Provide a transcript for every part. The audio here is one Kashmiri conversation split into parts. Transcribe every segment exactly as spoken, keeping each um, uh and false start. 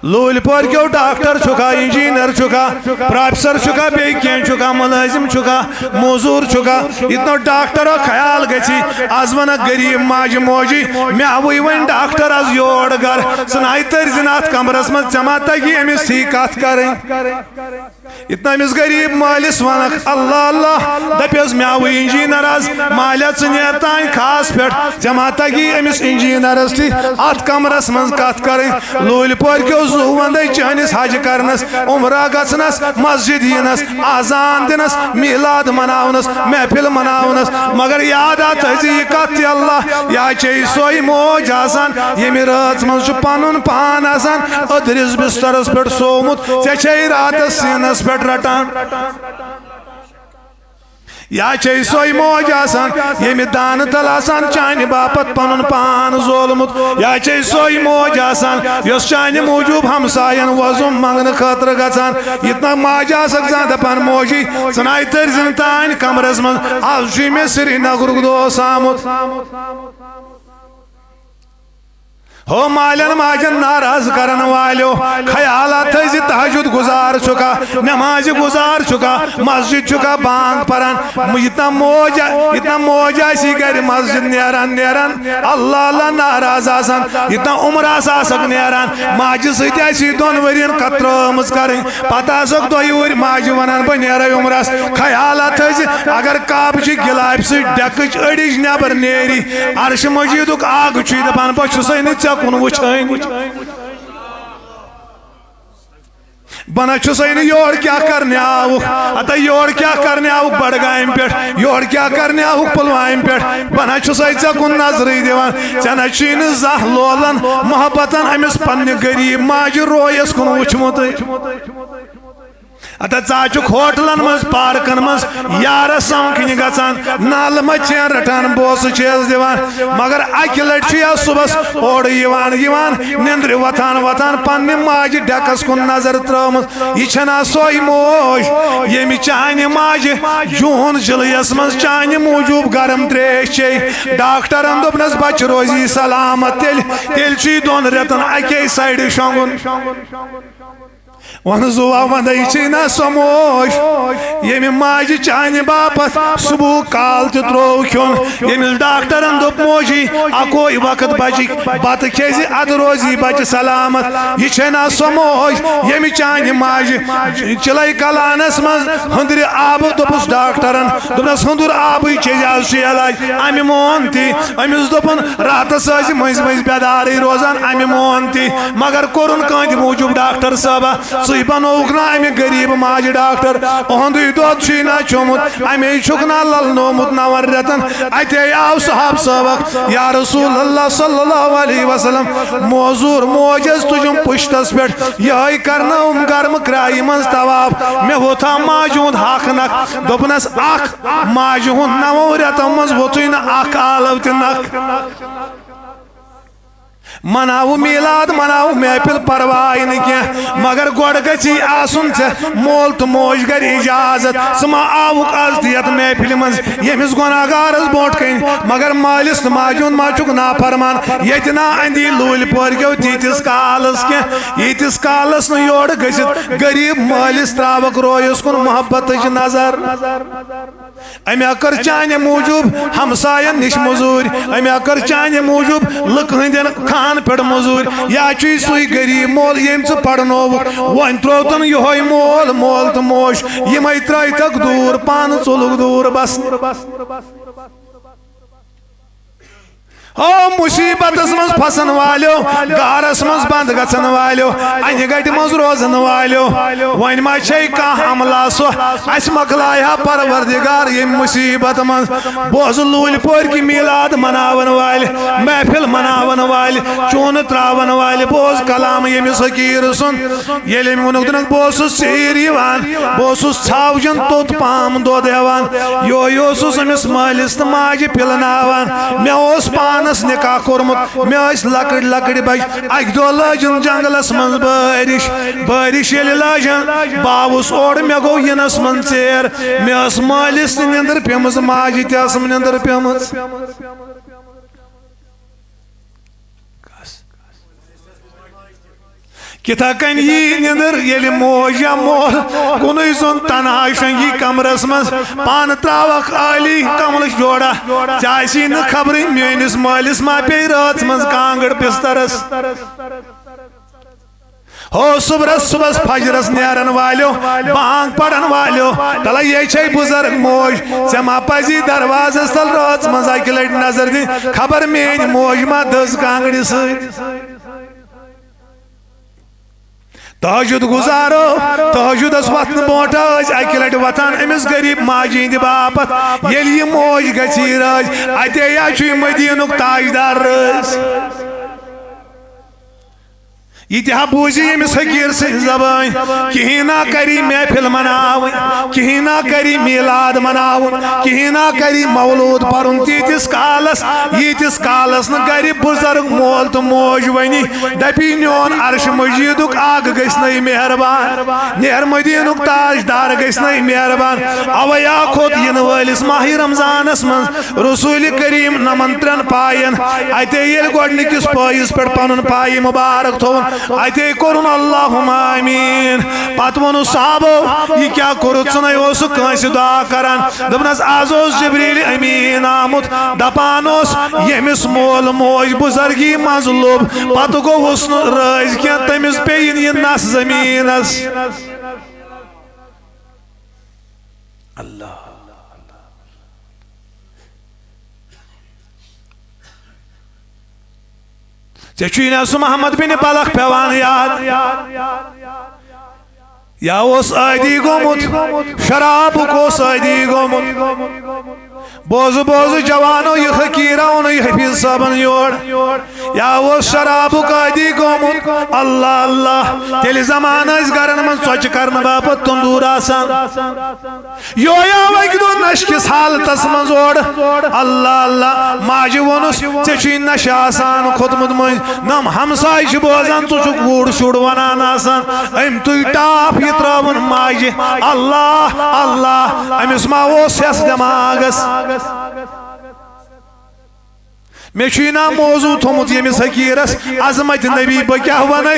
لوٗلۍ پورکیو ڈاکٹر چھُکھا، انجینئر چھُکھا، پروفیسر چھُکھا، بیٚیہِ کینٛہہ چھُکھا، مُلٲزِم چھُکھا، موزوٗر چھُکھا، ییٚتہِ نہٕ ڈاکٹرو خیال گژھِ، از ونکھ غریٖب ماجہِ موجی، مےٚ آوٕے وۄنۍ ڈاکٹر از یور گرٕ، ژٕ نَے تٔرۍ زِ نہٕ اتھ کمرس منٛز، ژےٚ ما تگی أمِس سۭتۍ کتھ کرٕنۍ؟ ییٚتہِ نہٕ أمِس غریٖب مٲلِس وَنَکھ، اللہ اللہ، دَپٮ۪س، مےٚ آوُے انجینئر از، مالیا ژٕ نیر تانۍ کھاہَس پٮ۪ٹھ، ژےٚ ما تَگی أمِس انجینئرَس تہِ اَتھ کَمرَس منٛز کَتھ کَرٕنۍ؟ لوٗلۍ پورکیو زُو وَندَے چٲنِس حج کَرنَس، عمرہ گژھنَس، مسجد یِنَس، اذان دِنَس، میلاد مناونَس، محفل مناونَس، مگر یاد آ تھٲیزِ یہِ کَتھ تہِ اللہ، یا چھے سۄے موج آسان، ییٚمہِ رٲژ منٛز چھُ پَنُن پان آسان أدرِس بسترَس پٮ۪ٹھ سومُت۔ ژےٚ چھے راتس سیٖنس پٮ۪ٹھ رٹان۔ یا چھے سۄے موج آسان، ییٚمہِ دانہٕ تل آسان چانہِ باپتھ پنُن پان زولمُت۔ یا چھے سۄے موج آسان، یۄس چانہِ موٗجوٗب ہمساین وۄزُم منگنہٕ خٲطرٕ گژھان۔ یہِ تام ماجہِ آسکھ زانٛہہ دپان، موجی، ژٕ نَے تٔرۍ زِ نہٕ تانۍ کمرس منٛز، از چھُے مےٚ سرینگرُک دوس آمُت۔ ہو مالٮ۪ن ماجٮ۪ن ناراض کرن والیو، خیالات تھٲیزِ تہجد گزار چھُکھا، نمازِ گزار چھُکھا، مسجد چھُکھا بانگ پران۔ ییٚتہِ نہ موج، ییٚتہِ نہ موج آسی گرِ مسجد نیران نیران، اللہ اللہ ناراض آسان۔ ییٚتہِ نہ عمر آس آسکھ نیران، ماجہِ سۭتۍ آسی دۄن ؤرین کتھ ترٲومٕژ کرٕنۍ۔ پتہٕ آسکھ دۄیہِ وُہٕرۍ ماجہِ ونان، بہٕ نیرے عمرس۔ خیالات تھٲیزِ، اگر کعبہٕ چہِ گِلابہِ سۭتۍ ڈٮ۪کٕچ أڑِج نٮ۪بر نیری، عرش مجیدُک آگ چھُے دپان، بہٕ چھُسے نہٕ ژےٚ کُن وٕچھٲنی۔ بہٕ نہ چھُسے نہٕ یور کیٛاہ کرنہِ آوُکھ، ہتا یور کیٛاہ کرنہِ آوُکھ بڈگامہِ پٮ۪ٹھ، یور کیٛاہ کرنہِ آوُکھ پُلوامہِ پٮ۪ٹھ۔ بہٕ نہ چھُسے ژےٚ کُن نظرٕے دِوان، ژےٚ نہ چھُے نہٕ زانٛہہ لولن محبتن أمِس پننہِ غریٖب ماجہِ رویس کُن وُچھمُتٕے۔ ہتا ژٕ ہا چھُکھ ہوٹلن منٛز، پارکن منٛز یارس سمکھنہِ گژھان، نالہٕ مژھٮ۪ن رٹان، بوسہٕ چھیس دِوان، مگر اکہِ لٹہِ چھُ یا صُبحس اورٕ یِوان، یِوان، نیندرِ وۄتھان، وۄتھان، پننہِ ماجہِ ڈیکس کُن نظر ترٲومٕژ۔ یہِ چھنا سۄے موج، ییٚمہِ چانہِ ماجہِ جوٗن جُلایس منٛز چانہِ موٗجوٗب گرم تریش چیٚیہِ؟ ڈاکٹرن دوٚپنس، بچہِ روزی سلامت، تیٚلہِ، تیٚلہِ چھُ یہِ دۄن رٮ۪تن اکے سایڈٕ شۄنگُن۔ وَنہٕ زُوا وَنَے، یہِ چھے نا سۄ موج، ییٚمہِ ماجہِ چانہِ باپتھ صُبحُک کال تہِ تروو کھیوٚن، ییٚمِس ڈاکٹرن دوٚپ، موجی، اَکوے وقت بچہِ بتہٕ کھیٚزِ، اَدٕ روزی بچہِ سلامت۔ یہِ چھے نا سۄ موج، ییٚمہِ چانہِ ماجہِ چِلَے کلانس منٛز ہُندرِ آبہٕ دوٚپُس ڈاکٹرن، دوٚپنس، ہُندُر آبٕے چیٚزِ، از چھُ علاج۔ اَمہِ مون تہِ، أمِس دوٚپُن، راتس ٲسۍ مٔنٛزۍ مٔنٛزۍ بیدارٕے روزان، اَمہِ مون تہِ۔ مگر کوٚرُن کٲنٛتہِ موٗجوٗب ڈاکٹر صٲبہ؟ ژٕے بنووُکھ نا اَمہِ غریٖب ماجہِ ڈاکٹر؟ اُہُنٛدُے دۄد چھُے نا چوٚمُت؟ اَمے چھُکھ نا للنومُت نَوَن رٮ۪تن؟ اَتے آو صحاب صٲبہ، یا رسول اللہ صلی اللہ علیہ وسلم، موزوٗر موج حظ تُجُم پُشتس پٮ۪ٹھ، یِہوٚے کرنٲوٕم گرمہٕ کرٛایہِ منٛز طواف۔ مےٚ ووٚتھ ہا ماجہِ ہُنٛد حق نکھ، دوٚپنس، اکھ ماجہِ ہُنٛد نَوَو رٮ۪تو منٛز ووٚتھُے نہٕ اکھ آلو تہِ نکھ۔ مناوو میلاد، مناوو محفل، پرواے نہٕ کینٛہہ، مگر گۄڈٕ گژھی آسُن ژےٚ مول تہٕ موج گرِ اجازت۔ ژٕ ما آوُکھ از تہِ یتھ محفلہِ منٛز، ییٚمِس گۄناہگارس برونٛٹھ کنہِ، مگر مٲلِس تہٕ ماجہِ ہُنٛد ما چھُکھ نافرمان؟ ییٚتہِ نا اندی لوٗلۍ پورکیو تیٖتِس کالس کینٛہہ، ییٖتِس کالس نہٕ یورٕ گٔژھِتھ غریٖب مٲلِس تراوکھ رویس کُن محبتٕچ نظر۔ أمۍ ہا کٔر چانہِ موٗجوٗب ہمساین نِش مٔزوٗرۍ، أمۍ ہا کٔر چانہِ موٗجوٗب لُکہٕ ہٕنٛدٮ۪ن کھہن پٮ۪ٹھ مٔزوٗرۍ۔ یا چھُے سُے غریٖب مول، ییٚمۍ ژٕ پرنووُکھ، وۄنۍ ترٛووتن یِہوٚے مول، مول تہٕ موج، یِمے ترٛٲوتھکھ دوٗر، پانہٕ ژوٚلُکھ دوٗر بس۔ او مصیبتس منٛز پھسن والیو، گارس منٛز بند گژھن والیو، انہِ گٹہِ منٛز روزن والیو، وۄنۍ ما چھے کانٛہہ عملہ سۄ، اسہِ مۄکلایہِ ہا پروردگار ییٚمہِ مصیبت منٛز؟ بوز لوٗلۍ پورکہِ میلاد مناون والہِ، محفل مناون والہِ، چوٗنہٕ تراون والہِ، بوز کلام ییٚمِس حقیٖر سُنٛد۔ ییٚلہِ أمۍ ووٚنُکھ، دوٚپنکھ، بہٕ اوسُس ژیٖرۍ یِوان، بہٕ اوسُس ژھاوجن توٚت پام دۄد ہٮ۪وان، یِہوٚے اوسُس أمِس مٲلِس تہٕ ماجہِ پِلناوان۔ مےٚ اوس پانس نکاح کوٚرمُت، مےٚ ٲسۍ لۄکٕٹۍ لۄکٕٹۍ بچہِ۔ اکہِ دۄہ لٲجِن جنگلس منٛز بٲرِش، بٲرِش ییٚلہِ لٲجِن، بہٕ آوُس اورٕ، مےٚ گوٚو یِنس منٛز ژیر۔ مےٚ ٲس مٲلِس تہِ نِندٕر پیمٕژ، ماجہِ تہِ ٲسٕم نِندٕر پیمٕژ۔ کِتھا کٔنۍ یی نِندٕر، ییٚلہِ موج یا مول کُنُے زوٚن تنہا شۄنگی کمرس منٛز، پانہٕ تراوکھ عٲلی کملٕچ جوڑا، ژےٚ آسی نہٕ خبرٕے میٲنِس مٲلِس ما پیٚیہِ رٲژ منٛز کانٛگٕر بسترس۔ ہو صبحس، صبحس فجرس نیرن والیو، بانگ پرن والیو، تلہ یے چھے بزرگ موج، ژےٚ ما پزی دروازس تل رٲژ منٛز اکہِ لٹہِ نظر دِنۍ، خبر میٲنۍ موج ما دٔز کانٛگرِ سۭتۍ۔ تہجد گزارو، تہجدس وتھنہٕ برونٹھ ٲسۍ اکہِ لٹہِ وتھان أمِس غریب ماجہِ ہٕنٛدِ باپتھ۔ ییٚلہِ یہِ موج گژھِ ہی رٲزۍ، اتے یا چھُ یہِ مدینُک تاجدار رٲزۍ۔ یہِ تہِ ہا بوٗزِ ییٚمِس حقیٖر سٕنٛزِ زبٲنۍ، کِہیٖنۍ نا کری محفل مناوٕنۍ، کِہیٖنۍ نا کری میلاد مناوُن، کِہیٖنۍ نا کری مولود پرُن۔ تیٖتِس کالس، ییٖتِس کالس نہٕ گرِ بُزرگ مول تہٕ موج ونہِ، دپی، "نیون عرش مجیدُک آقا گژھِ نَے مہربان، نہر مدینُک تاجدار گژھِ نَے مہربان۔" اوے آ کھوٚت یِنہٕ وٲلِس ماہِ رمضانس منٛز رسول کریم نمن ترٛٮ۪ن پاین۔ اتے ییٚلہِ گۄڈنِکِس پٲیِس پٮ۪ٹھ پنُن پایہِ مبارک تھوٚوُن، اتے کوٚرُن اللہم آمین۔ پتہٕ ووٚنُن صحابو، "یہِ کیٛاہ کوٚرُتھ ژٕ؟ نَے اوسُکھ کٲنٛسہِ دعا کران؟" دوٚپنس، "از اوس جبریل امین آمُت، دپان اوس، ییٚمِس مول موج بُزرگی منٛز لوٚب، پتہٕ گوٚوُس نہٕ رٲزۍ کینٛہہ، تٔمِس پیٚیِن یہِ نس زٔمیٖنس۔" اللہ۔ ژےٚ چھُے نا سُہ محمد بن بلخ پٮ۪وان یاد؟ یا اوس عٲدی گوٚمُت، شرابُک اوس عٲدی گوٚمُت۔ بوزٕ بوزٕ جوانو، یہِ فقیٖر آو نہٕ یہِ حفیظ صٲبن یور۔ یا اوس شرابُک عٲدی گوٚمُت۔ اللہ اللہ، تیٚلہِ زمانہٕ ٲسۍ گرن منٛز ژۄچہِ کرنہٕ باپتھ تندوٗر آسان۔ یہِ آو اکہِ دۄہ نشہِ کِس حالتس منٛز اورٕ۔ اللہ اللہ، ماجہِ ووٚنُس، "ژےٚ چھُے نشہِ آسان کھوٚتمُت مٔنٛزۍ۔" نم ہمساے چھِ بوزان، ژٕ چھُکھ وُڑ شُڑ ونان آسان۔ أمۍ تُج ٹاپھ، یہِ ترٲوٕن ماجہِ۔ اللہ اللہ، أمِس ما اوس ہٮ۪س دٮ۪ماغس؟ مےٚ چھُے نا موضوع تھوٚمُت ییٚمِس حقیٖرس عظمت نبی، بہٕ کیٛاہ وَنَے؟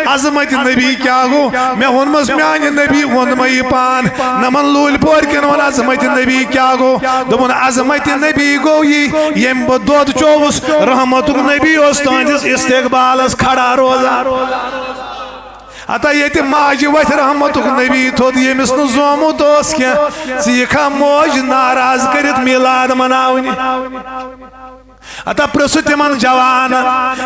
عظمت نبی کیٛاہ گوٚو؟ مےٚ ووٚنمَس، میٛانہِ نبی ووٚن مےٚ یہِ پان۔ نَمَن لوٗلۍ پورکٮ۪ن ووٚن عظمت نبی کیٛاہ گوٚو؟ دوٚپُن، عظمت نبی گوٚو یی، ییٚمۍ بہٕ دۄد چووُس، رحمتُک نبی اوس تُہٕنٛدِس استقبالَس کھڑا روزان۔ ہتا ییٚتہِ ماجہِ وتھِ رحمتُک نبی تھوٚد، ییٚمِس نہٕ زومُت اوس کینٛہہ، ژٕ یِکھا موج ناراض کٔرِتھ میٖلاد مناونہِ؟ ہتا پرٛژھُ تِمن جوانن،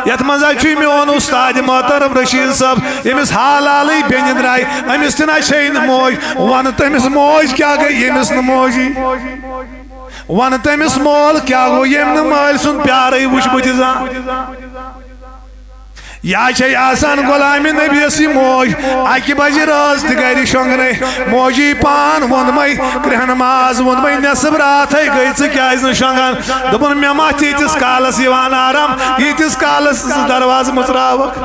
یتھ منٛز ہا چھُے میون اُستاد محترم رشیٖد صٲب، ییٚمِس حال حالٕے بیٚنہِ درٛاے، أمِس تہِ نہ چھے نہٕ موج۔ وَنہٕ تٔمِس موج کیٛاہ گٔے، ییٚمِس نہٕ موجی؟ وَنہٕ تٔمِس مول کیٛاہ گوٚو، ییٚمۍ نہٕ مٲلۍ سُنٛد پیارٕے وُچھمُت زانٛہہ؟ یا چھے آسان غلامِ نبیَس یہِ موج، اَکہِ بجہِ رٲژ تہِ گرِ شۄنٛگنے۔ موجی پان ووٚنمَے، کرٛہن ماز ووٚنمَے، نٮ۪صٕف راتھے گٔے، ژٕ کیٛازِ نہٕ شۄنٛگان؟ دوٚپُن، مےٚ ما چھِ ییٖتِس کالس یِوان آرام، ییٖتِس کالس ژٕ دروازٕ مُژراوکھ۔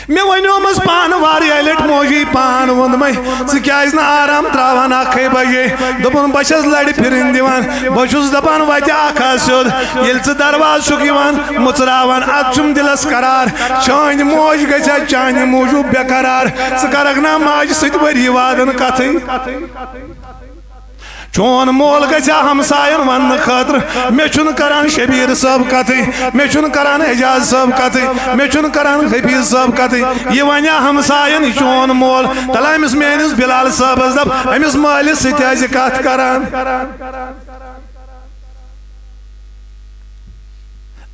مےٚ ونیومس پانہٕ واریاہ لٹہِ، موجی پان ووٚنمے، "ژٕ کیازِ نہٕ آرام تراوان اکھے بجے؟" دوٚپُن، "بہٕ چھَس لڑِ پھِرٕنۍ دِوان، بہٕ چھُس دپان وتہِ اکھ آس سیوٚد، ییٚلہِ ژٕ دروازٕ چھُکھ یِوان مُژراوان، ادٕ چھُم دِلس قرار، چٲنۍ موج گژھِ ہا چانہِ موٗجوٗب بے قرار، ژٕ کرکھ نا ماجہِ سۭتۍ ؤری وادن کتھٕے؟" چون مول گژھِ ہا ہمساین وننہٕ خٲطرٕ، مےٚ چھُنہٕ کران شبیر صٲب کتھٕے، مےٚ چھُنہٕ کران اعجاز صٲب کتھٕے، مےٚ چھُنہٕ کران حفیظ صٲب کتھٕے۔ یہِ ونہِ ہا ہمساین، یہِ چون مول، تلہ أمِس میٲنِس بلال صٲبس دپ، أمِس مٲلِس سۭتۍ آسہِ کتھ کران۔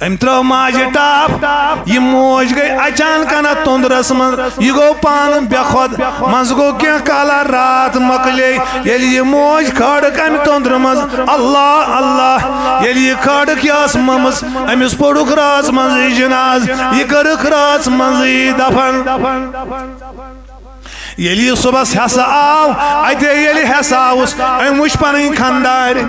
أمۍ ترٲو ماجہِ ٹاپھ، یہِ موج گٔے اچانک انتھ توٚنٛدرس منٛز، یہِ گوٚو پانہٕ بے خۄد۔ منٛزٕ گوٚو کینٛہہ کالا، راتھ مۄکلے، ییٚلہِ یہِ موج کھٲڑٕکھ امہِ توٚنٛدرٕ منٛز، اللہ اللہ، ییٚلہِ یہِ کھٲڑٕکھ یہِ ٲس مٔمٕژ، أمِس پوٚرُکھ رٲژ منٛزٕے جناز، یہِ کٔرٕکھ رٲژ منٛزٕے دفن۔ ییٚلہِ یہِ صُبحس ہٮ۪سہٕ آو، اَتے ییٚلہِ ہٮ۪سہٕ آوُس، أمۍ وٕچھ پنٕنۍ خانٛدارِ۔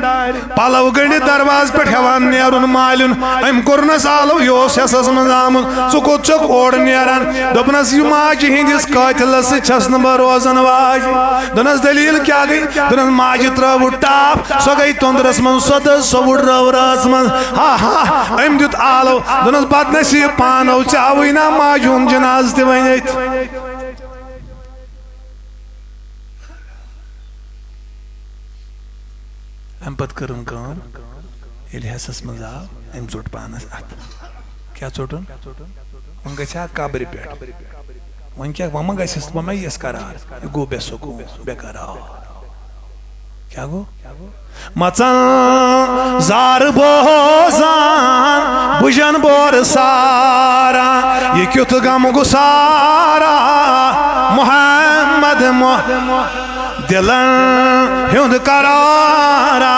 پلو گٔنٛڈِتھ دروازٕ پٮ۪ٹھ ہٮ۪وان نیرُن مالیُن۔ أمۍ کوٚرنس آلو، یہِ اوس ہٮ۪سس منٛز آمُت، ژٕ کوٚت چھکھ اورٕ نیران؟ دوٚپنس، یہِ ماجہِ ہٕنٛدِس قٲتلس سۭتۍ چھس نہٕ بہٕ روزن واجہِ۔ دوٚپنس، دٔلیٖل کیٛاہ گٔے؟ دوٚپنس، ماجہِ ترٲوٕ ٹاپھ، سۄ گٔے توٚنٛدرس منٛز، سۄ تہٕ سۄ وُڈرٲو رٲژ منٛز۔ ہا ہا، أمۍ دیُت آلو۔ دوٚپنس، بدنصیٖب پانو، ژےٚ آوٕے نا ماجہِ ہُنٛد جنازٕ تہِ وۄنۍ أتھۍ۔ امہِ پتہٕ کٔرٕن کٲم، ییٚلہِ حصس منٛز آو، أمۍ ژوٚٹ پانس اتھٕ۔ کیٛاہ ژوٚٹُن؟ وۄنۍ گژھِ ہا قبرِ پٮ۪ٹھ۔ وۄنۍ کیٛاہ، وۄنۍ ما گژھٮ۪س، وۄنۍ ما یِیَس قرار؟ یہِ گوٚو بے سکوٗن، بے قرار۔ کیٛاہ گوٚو؟ مژن زار بوزان، بُجن بور سارا، یہِ کیُتھ غم گُسارا، محمد مح-، دلن ہُنٛد قرارا،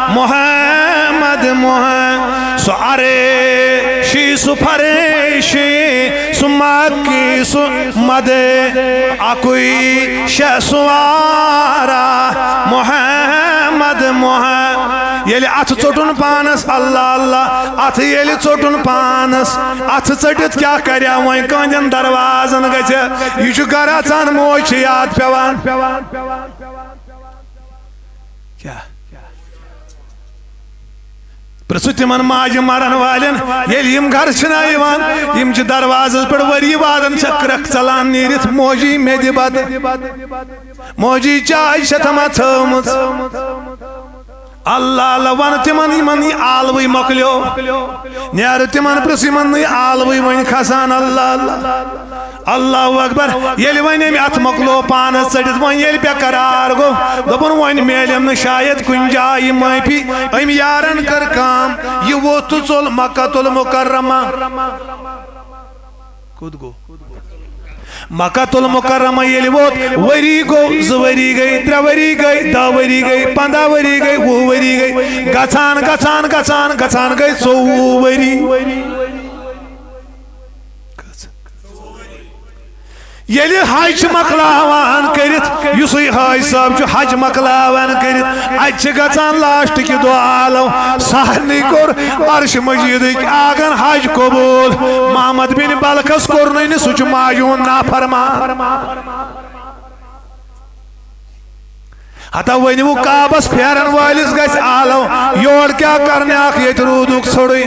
محمد مح-، سُہ عریشی، سُہ فریشی، سُہ مکی، سُہ مدے، اکُے شے سوارا، محمد مح-۔ ییٚلہِ اتھٕ ژوٚٹُن پانس، اللہ اللہ، اتھٕ ییٚلہِ ژوٚٹُن پانس، اتھٕ ژٔٹِتھ کیٛاہ کرِ؟ وۄنۍ کٲنٛدٮ۪ن دروازن گژھِ؟ یہِ چھُ گرٕ اژان، موج چھِ یاد پٮ۪وان۔ کیٛاہ؟ پرٛژھو تِمن ماجہِ مرن والٮ۪ن، ییٚلہِ یِم گرٕ چھِنہ یِوان، یِم چھِ دروازس پٮ۪ٹھ ؤری وادن چھےٚ کرٛکھ ژلان نیٖرِتھ، موجی مےٚ دِ بتہٕ، موجی چاے چھےٚ تھٲومٕژ۔ اللہ اللہ، وَن تِمن، یِمن یہِ آلوٕے مۄکلیو۔ نیرٕ تِمن پرٛژھ، یِمن نہٕ یہِ آلوٕے وۄنۍ کھسان۔ اللہ اللہ، اللہ اکبر۔ ییٚلہِ وۄنۍ أمۍ اَتھ مۄکلو پانس ژٔٹِتھ، وۄنۍ ییٚلہِ بے قرار گوٚو، دوٚپُن، وۄنۍ میلٮ۪م نہٕ شاید کُنہِ جایہِ معٲفی۔ أمۍ یارن کٔر کٲم، یہِ ووٚتھ تہٕ ژوٚل مکہ المکرمہ۔ کوٚت گوٚو؟ مکہ المکرمہ ییٚلہِ ووت، ؤری گوٚو، زٕ ؤری گٔے، ترٛےٚ ؤری گٔے، دَہ ؤری گٔے، پنٛداہ ؤری گٔے، وُہ ؤری گٔے، گژھان، گژھان، گژھان، گژھان گٔے ژوٚوُہ ؤری۔ ییٚلہِ حج مۄکلاوان کٔرِتھ، یُسٕے حاج صٲب چھُ حج مۄکلاوان کٔرِتھ، اَتہِ چھِ گژھان لاسٹ کہِ دۄہ عالم، سارنٕے کوٚر عرش مجیدٕکۍ آنگن حج قبول۔ محمد بن بلخس کوٚرنٕے نہٕ، سُہ چھُ ماجہِ ہُنٛد نافرمان۔ ہتا ؤنِو، کعبس پھیرن وٲلِس گژھِ عالم، یورٕ کیٛاہ کرنہِ اکھ، ییٚتہِ روٗدُکھ ژھوٚرُے۔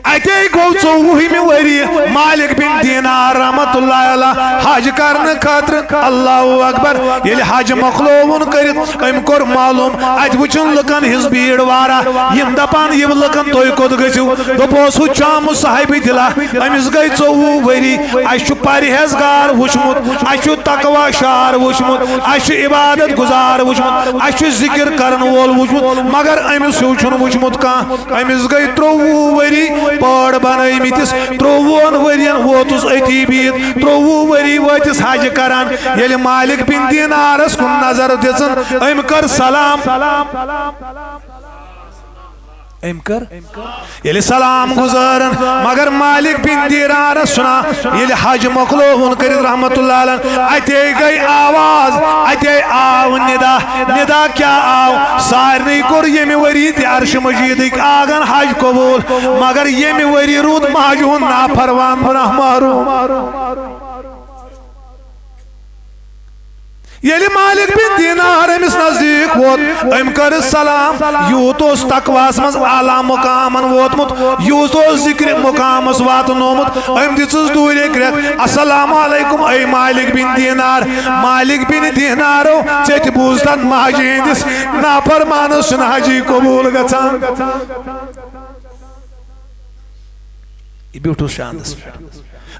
اتے گوٚو ژوٚوُہمہِ ؤری مالک بن دینار رحمت اللہ علیہ حج کرنہٕ خٲطرٕ۔ اللہ اکبر۔ ییٚلہِ حج مۄکلووُن کٔرِتھ، أمۍ کوٚر معلوم، اتہِ وٕچھُن لُکن ہٕنٛز بیٖڑ واریاہ۔ یِم دپان، یِم لُکن تُہۍ کوٚت گٔژھِو؟ دوٚپُس، ہُہ چھُ آمُت صاحبِ دِلا، أمِس گٔے ژوٚوُہ ؤری۔ اَسہِ چھُ پرہیزگار وٕچھمُت، اَسہِ چھُ تقوی شار وٕچھمُت، اَسہِ چھُ عبادت گزار وٕچھمُت، اَسہِ چھُ ذکر کرن وول وٕچھمُت، مگر أمِس ہیوٗ چھُنہٕ وٕچھمُت کانٛہہ۔ أمِس گٔے ترٛۆوُہ ؤری پٲڑ بنٲومٕتِس، ترٛۆوُہن ؤرین ووتُس أتی بِہِتھ، ترٛۆوُہ ؤری وٲتِس حج کران۔ ییٚلہِ مالک بن دینارس کُن نظر دِژٕن، أمۍ کٔر سلام۔ أمۍ کٔر، ییٚلہِ سلام گُزٲرٕن، مگر مالک بن دینارس چھُنہ، ییٚلہِ حج مۄکلووُن کٔرِتھ رحمت اللہ علیہ، اتے گٔے آواز، اتے آو ندا۔ ندا کیٛاہ آو؟ سارنٕے کوٚر ییٚمہِ ؤری تہِ عرش مجیدٕکۍ آنگن حج قبول، مگر ییٚمہِ ؤری روٗد ماجہِ ہُنٛد نافرمان، گۄناہ محروم۔ ییٚلہِ مالک بن دینار أمِس نزدیٖک ووت، أمۍ کٔر سلام۔ یوٗت اوس تقواہس منٛز اعلیٰ مقامن ووتمُت، یوٗت اوس ذکرِ مقامس واتنومُت۔ أمۍ دِژٕس دوٗرے کرٛٮ۪کھ، "السلام علیکم، اے مالک بن دینار۔" مالک بن دینارو، ژےٚ تہِ بوٗزتن ماجہِ ہٕنٛدِس نافرمانس چھُنہٕ حجی قبوٗل گژھان۔ یہِ بیوٗٹھُس شاندس پٮ۪ٹھ۔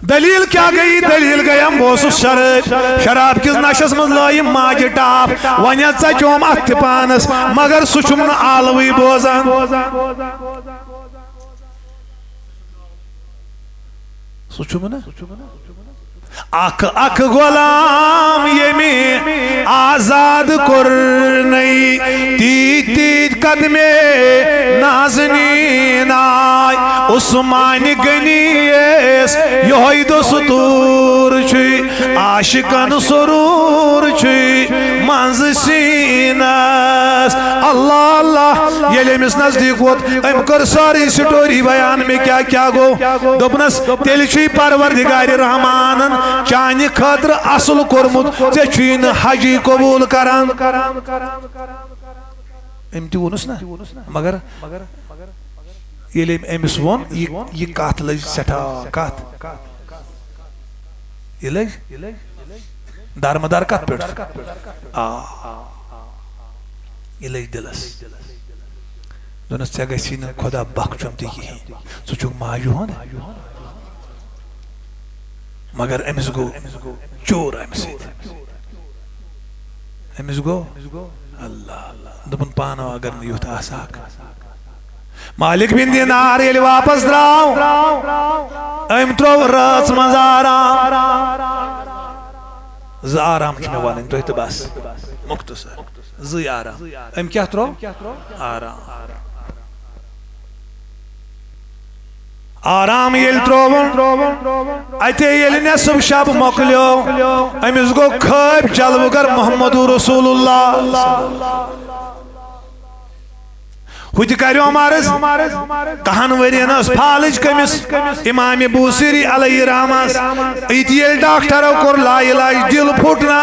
دٔلیٖل کیٛاہ گٔیی؟ دٔلیٖل گٔیم، بہٕ اوسُس شرٲبۍ، شراب کِس نشس منٛز لٲیِم ماجہِ ٹاپھ۔ وۄنۍ ہا ژچوم اتھ تہِ پانس، مگر سُہ چھُم نہٕ آلوٕے بوزان۔ سُہ چھُم نہٕ۔ اکھ اکھ غلام ییٚمہِ آزاد کوٚرنَے، تیٖتۍ تیٖتۍ قدمے نازنیٖن آے۔ سُہ معنی غنی یس یہوے دستور چھُے، عاشقن سرور چھُے منٛزٕ سیٖنس۔ اللہ اللہ، ییٚلہِ أمِس نزدیٖک ووت، أمۍ کٔر سٲرٕے story بیان، مےٚ کیٛاہ کیٛاہ گوٚو۔ دوٚپنس، تیٚلہِ چھُے پروردگار رحمانن چانہِ خٲطرٕ اصل کوٚرمُت، ژےٚ چھُے نہٕ حجی قبول کران۔ أمۍ تہِ ووٚنُس نہ، مگر ییٚلہِ أمۍ أمِس ووٚن، یہِ، یہِ کتھ لٔج سٮ۪ٹھاہ، کتھ؟ یہِ لٔج دارمدار کتھ پٮ۪ٹھ؟ آ، یہِ لٔج دِلس۔ دوٚپنس، ژےٚ گژھی نہٕ خۄدا بخشُن تہِ کِہیٖنۍ، ژٕ چھُکھ ماجہِ ہُنٛد۔ مگر أمِس گوٚو چور امہِ سۭتۍ۔ أمِس گوٚو اللہ۔ دوٚپُن، پانہٕ اگر نہٕ یُتھ آسہٕ ہاکھ۔ مالک بن دینار ییٚلہِ واپس درٛاو، أمۍ ترٛوو رٲژ منٛز آرام۔ زٕ آرام چھِ مےٚ وَنٕنۍ تۄہہِ تہٕ بس، مختصر۔ زٕے آرام۔ أمۍ کیٛاہ ترٛوو؟ آرام۔ آرام ییٚلہِ ترٛووُن، اتے ییٚلہِ نصف شب مۄکلیو، أمِس گوٚو خٲبۍ جلوٕ گر محمد رسول اللہ۔ ہُہ تہِ کریوم عرض، کہن ؤرین ٲس فالج کٔمِس؟ امام بوصیری علیہ رحمس۔ یہِ تہِ ییٚلہِ ڈاکٹرو کوٚر لا علاج، دِل پھُٹ نہ،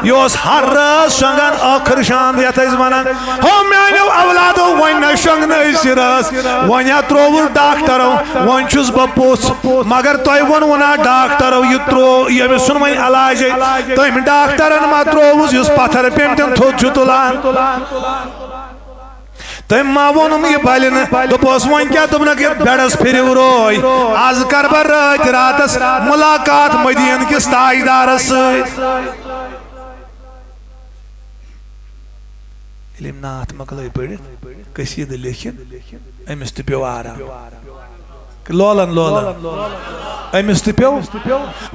یہِ اوس ہر رٲژ شۄنٛگان ٲخر شانٛد یتھ أسۍ ونان۔ ہو میانیو اولادو، وۄنۍ نہ شۄنٛگنہٕ أسۍ یہِ رٲژ، وۄنۍ ہا ترٛووُس ڈاکٹرو، وۄنۍ چھُس بہٕ پوٚژھ۔ مگر تۄہہِ ووٚنوُ نا ڈاکٹرو، یہِ ترٛوو، ییٚمِس چھُنہٕ وۄنۍ علاجے، تٔمۍ ڈاکٹرن ما ترٛووُس، یُس پتھر پیٚمتٮ۪ن تھوٚد چھُ تُلان؟ تٔمۍ ما ووٚنُم یہِ بلہِ نہٕ؟ دوٚپُس، وۄنۍ کیٛاہ؟ دوٚپنکھ، یَتھ بیڈس پھِرِو روے۔ از کر بہٕ رٲتۍ راتس ملاقات مدیٖنہٕ کِس تاجدارس سۭتۍ۔ ییٚلہِ أمۍ نعت مۄکلٲے پٔرِتھ، قصیٖدٕ لیٚکھِتھ، أمِس تہِ پیوٚو آرام۔ لولن، لولن۔ أمِس تہِ پیوٚو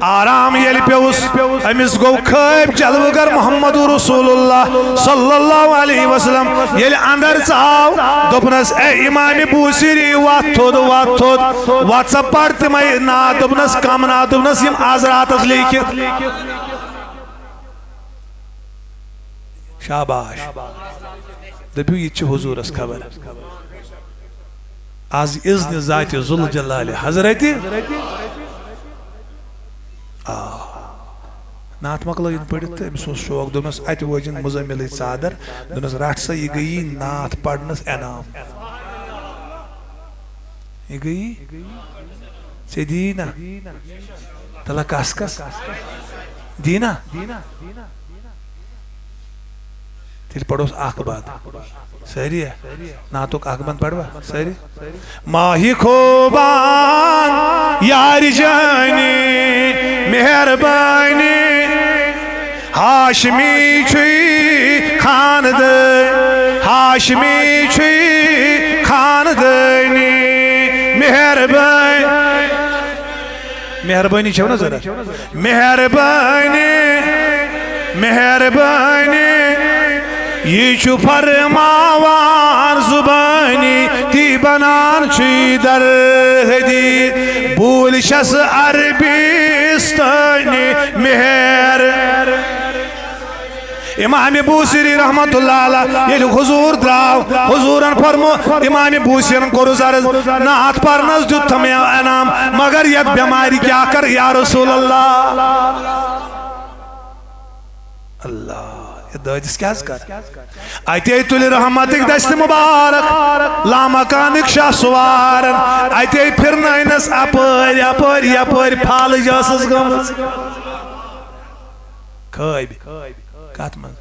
آرام۔ ییٚلہِ پیوٚس، أمِس گوٚو خٲبۍ جلوٕ گر محمد رسول اللہ صلی اللہ علیہ وسلم۔ ییٚلہِ اندر ژاو، دوٚپنس، اے امام بوصیری، وتھ تھوٚد، وتھ تھوٚد، وتھ سا پَر تِمے نعت۔ دوٚپنس، کم نعت؟ دوٚپنس، یِم از راتس لیکھِتھ۔ شاباش۔ دٔپِو، یہِ تہِ چھِ حضوٗرس خبر۔ از اذن ذاتِ ذوالجلالِ حضرتِ۔ آ۔ نعت مۄکلٲیِن پٔرِتھ تہٕ أمِس اوس شوق، دوٚپنس، اتہِ وٲجِن مُزمِلٕچ ژادر، دوٚپنس، رٹھ سا، یہِ گٔیی نعت پرنس انعام۔ یہِ گٔیی؟ ژےٚ دِیی نا؟ تَلہ کَس کَس؟ دِیی نا؟ تیٚلہِ پَرُس اَکھ بند۔ سٲری ہا؟ نعتُک اَکھ بند پَروا سٲری؟ ماہِ خوبان یارِ جانی مہربانی، ہاشمی چھُے خاندٲنی، ہاشمی چھُے خاندٲنی مہربٲنی۔ مہربٲنی چھو نا ضروٗرت؟ مہربٲنی، مہربٲنی، یہِ چھُ فرماوان زُبٲنی، تی بنان چھُے در حدیث۔ بوٗلۍ چھَس عربستٲنی مہر۔ امام بوصیری رحمت اللہ علیہ ییٚلہِ حضوٗر درٛاو، حضوٗرن فرمو، امام بوصیرن کوٚرُس عرض، نعت پرنس دیُت تھم انعام، مگر یتھ بٮ۪مارِ کیٛاہ کر یا رسول اللہ؟ اللہ، یتھ دٲدِس کیٛاہ حظ کر؟ اتے تُلہِ رحمتٕکۍ دستہِ مبارک لامکانٕکۍ شاہ سوارن، اتے پھرنٲینس اپٲرۍ یپٲرۍ یپٲرۍ پھالٕج ٲسٕس گٔمٕژ۔ خٲبۍ۔ کتھ منٛز؟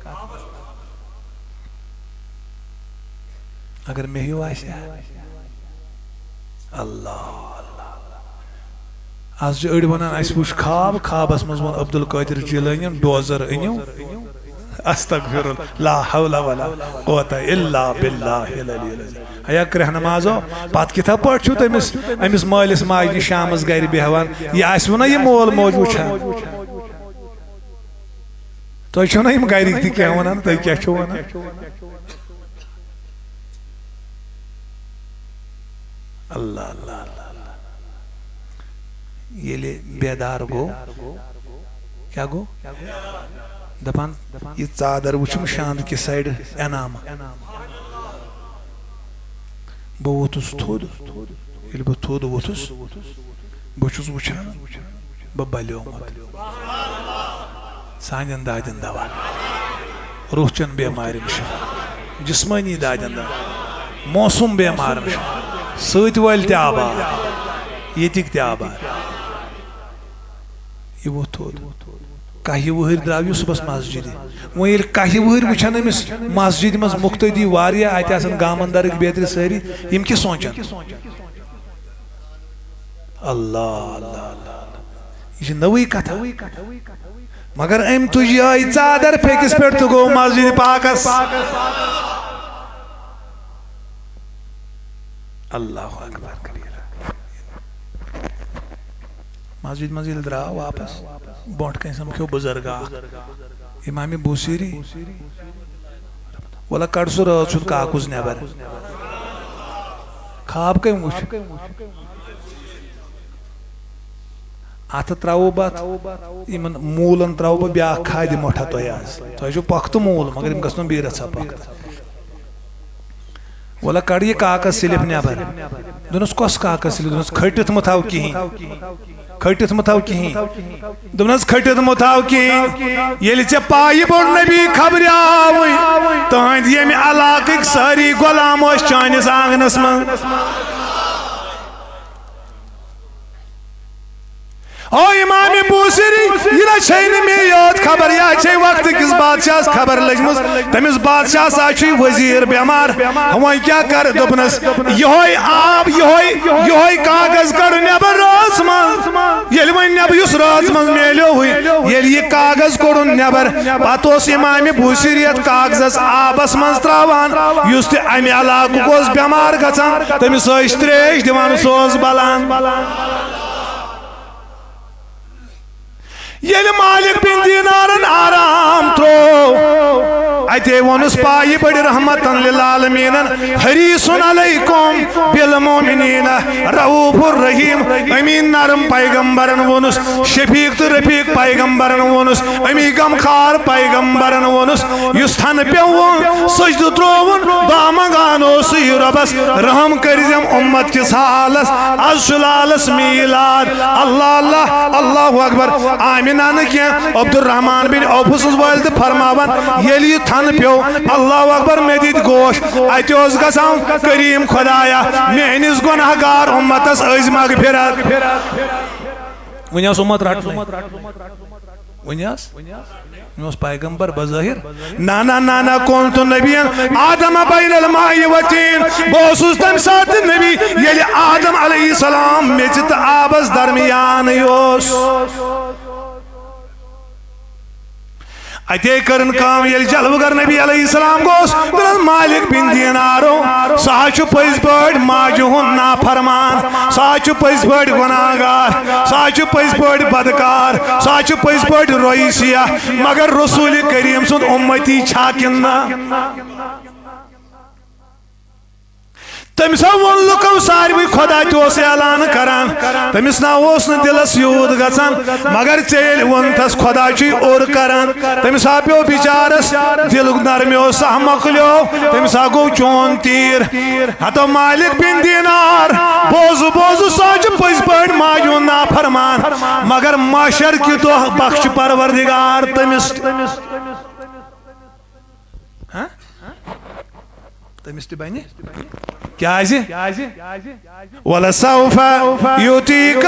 اگر مےٚ ہیوٗ آسہِ ہا۔ اللہ، اللہ، اللہ۔ از چھِ أڑۍ ونان، اسہِ وُچھ خواب، خوابس منٛز ووٚن عبدالقادر جیلٲنین، ڈوزر أنِو۔ استغفر اللہ، لا حول ولا قوة الا باللہ العلی العظیم۔ ہیا کرٛہنہٕ مازو، پتہٕ کِتھا پٲٹھۍ چھُو تٔمِس، أمِس مٲلِس ماجہِ نِش شامس گرِ بیٚہوان؟ یہِ آسہِ وُنا یہِ مول موج وُچھان؟ تۄہہِ چھِو نا یِم گرِکۍ تہِ کینٛہہ وَنان، تُہۍ کیٛاہ چھِو وَنان؟ اللہ، اللہ، اللہ، اللہ۔ ییٚلہِ بیدار گوٚو، کیٛاہ گوٚو؟ دَپان، یہِ ژادر وٕچھُم شاندٕ کہِ سایڈٕ انعامہٕ۔ بہٕ ووٚتھُس تھوٚد۔ ییٚلہِ بہٕ تھوٚد ووٚتھُس، بہٕ چھُس وٕچھان، بہٕ بلیومُت۔ سانٮ۪ن دادٮ۪ن دوا، روح چٮ۪ن بٮ۪مارٮ۪ن شفا، جسمٲنی دادٮ۪ن دوا، موسوم بٮ۪مارن شفا، سۭتۍ وٲلۍ تہِ آباد، ییٚتِکۍ تہِ آباد۔ یہِ ووٚتھ تھوٚد۔ کاہہِ وٕہٕرۍ درٛاو یہِ صُبحس مسجدِ۔ وۄنۍ ییٚلہِ کاہہِ وٕہٕرۍ وٕچھن أمِس مسجدِ منٛز مُقتدی واریاہ، اَتہِ آسن گامن درٕکۍ بیترِ سٲری، یِم کیٛاہ سونٛچن؟ اللہ، اللہ، اللہ، اللہ۔ یہِ چھِ نٔوٕے کتھا۔ مگر أمۍ تُج یِہوٚے ژادر پھیٚکِس پٮ۪ٹھ تہٕ گوٚو مسجدِ پاکس۔ اللہ اکبر کبیرہ۔ مسجد منٛز ییٚلہِ درٛاو واپس، برونٛٹھ کنہِ سمکھیو بُزرگا اکھ، امام بوصیری۔ وَلہٕ کڑ سُہ رٲژ ہُنٛد کاکُز نٮ۪بر۔ خواب کٔمۍ وُچھ؟ اتھٕ ترٛاوو بہٕ اتھ، یِمن موٗلن ترٛاوو بہٕ بیٛاکھ کھادِ مۄٹھا تۄہہِ آز۔ تۄہہِ چھُو پۄختہٕ موٗل، مگر یِم گژھنو بیٚیہِ رژھا پۄختہٕ۔ وَلہٕ کڑ یہِ کاغذ سِلِپ نٮ۪بر۔ دوٚپنَس، کۄس کاغذ سِلِپ؟ دوٚپنَس، کھٔٹِتھ مہٕ تھاو کِہیٖنۍ۔ کھٔٹِتھ مہٕ تھاو کِہیٖنۍ۔ دوٚپنَس، کھٔٹِتھ مہٕ تھاو کِہیٖنۍ۔ ییٚلہِ ژےٚ پایہِ بوٚڑ نبی خبرِ آوٕے، تُہٕنٛدۍ ییٚمہِ علاقٕکۍ سٲری غلام ٲسۍ چٲنِس آنٛگنَس منٛز۔ او امام بوصیری، یہِ نہ چھے نہٕ مے یوت خبر، یہِ چھے وقتہٕ کِس بادشاہس خبر لٔجمٕژ۔ تٔمِس بادشاہس آسہِ چھُے وزیر بٮ۪مار۔ وۄنۍ کیٛاہ کر؟ دوٚپنس، یِہوٚے آب، یِہوٚے، یِہوٚے کاغذ کڑ نٮ۪بر رٲژ منٛز۔ ییٚلہِ وۄنۍ نٮ۪بر یُس رٲژ منٛز میلیووٕے، ییٚلہِ یہِ کاغذ کوٚڑُن نٮ۪بر، پتہٕ اوس امام بوصیری یتھ کاغذس آبس منٛز ترٛاوان، یُس تہِ امہِ علاقُک اوس بٮ۪مار گژھان، تٔمِس ٲسۍ ترٛیش دِوان، سُہ اوس بلان۔ ییٚلہِ مالک بن دینارن آرام ترٛوو، اتے ووٚنُس پایہِ بٔڑِ رحمتن للعالمینن، حریص علیکم بالمؤمنین رؤوف الرحیم، امی نرم پیغمبرن ووٚنُس، شفیق تہٕ رفیق پیغمبرن ووٚنُس، امی غمخار پیغمبرن ووٚنُس، یُس تھنہٕ پیوٚوُن، سجدٕ ترٛووُن، دعا منٛگان اوسُے رۄبس، رحم کٔرزٮ۪م امت کِس حالس، از چھُ لالس میلاد۔ اللہ اللہ، اللہ اکبر۔ آمنہ نہٕ کینٛہہ، عبدالرحمان بن عوف سٕنٛز والدٕ فرماوان، ییٚلہِ یہِ تھنہٕ پیوٚو، اللہ اکبر، مےٚ دِتۍ گوش، اتہِ اوس گژھان، کریم خدایا، میٲنِس گۄناہ گار امتس أزۍ مغفرت۔ وۄنۍ ٲس امت رٹنٕے۔ وۄنۍ ٲس؟ وۄنۍ اوس پیغمبر بظٲہر۔ نہ، نہ، نہ، نہ، كنت نبيا آدم بين الماء والطين۔ بہٕ اوسُس تَمہِ ساتہٕ نبی، ییٚلہِ آدم علیہ السلام میٚژِ تہٕ آبس درمیانٕے اوس۔ اتے کٔرٕن کٲم، ییٚلہِ جلوٕ گر نبی علیہ السلام گوس، دوٚپنس، مالک بن دینارو، سُہ حظ چھُ پٔزۍ پٲٹھۍ ماجہِ ہُنٛد نافرمان، سُہ حظ چھُ پٔزۍ پٲٹھۍ گۄناہ گار، سُہ حظ چھُ پٔزۍ پٲٹھۍ بدکار، سُہ حظ چھُ پٔزۍ پٲٹھۍ رویہِ سیاہ، مگر رسول کریم سُنٛد اُمتی چھا کِنہٕ نہ؟ تٔمِس ہا ووٚن لُکو ساروٕے، خۄدا تہِ اوس اعلان کران۔ تٔمِس نہ اوس نہٕ دِلس یوٗت گژھان، مگر ژےٚ ییٚلہِ ووٚنتھس خۄدا چھُے اوٚر کران، تٔمِس ہا پیوٚو بِچارس دِل نرمیو، سہ مۄکلیو، تٔمِس ہا گوٚو چون تیٖر۔ ہتو مالک بن دینار، بوزٕ، بوزٕ، سُہ ہا چھُ پٔزۍ پٲٹھۍ ماجہِ ہُنٛد نافرمان، مگر محشر کہِ دۄہ بخشہِ پروردگار تٔمِس۔ ہاں؟ تٔمِس تہِ بنہِ۔ کیازِ؟ ولسوف یعطیک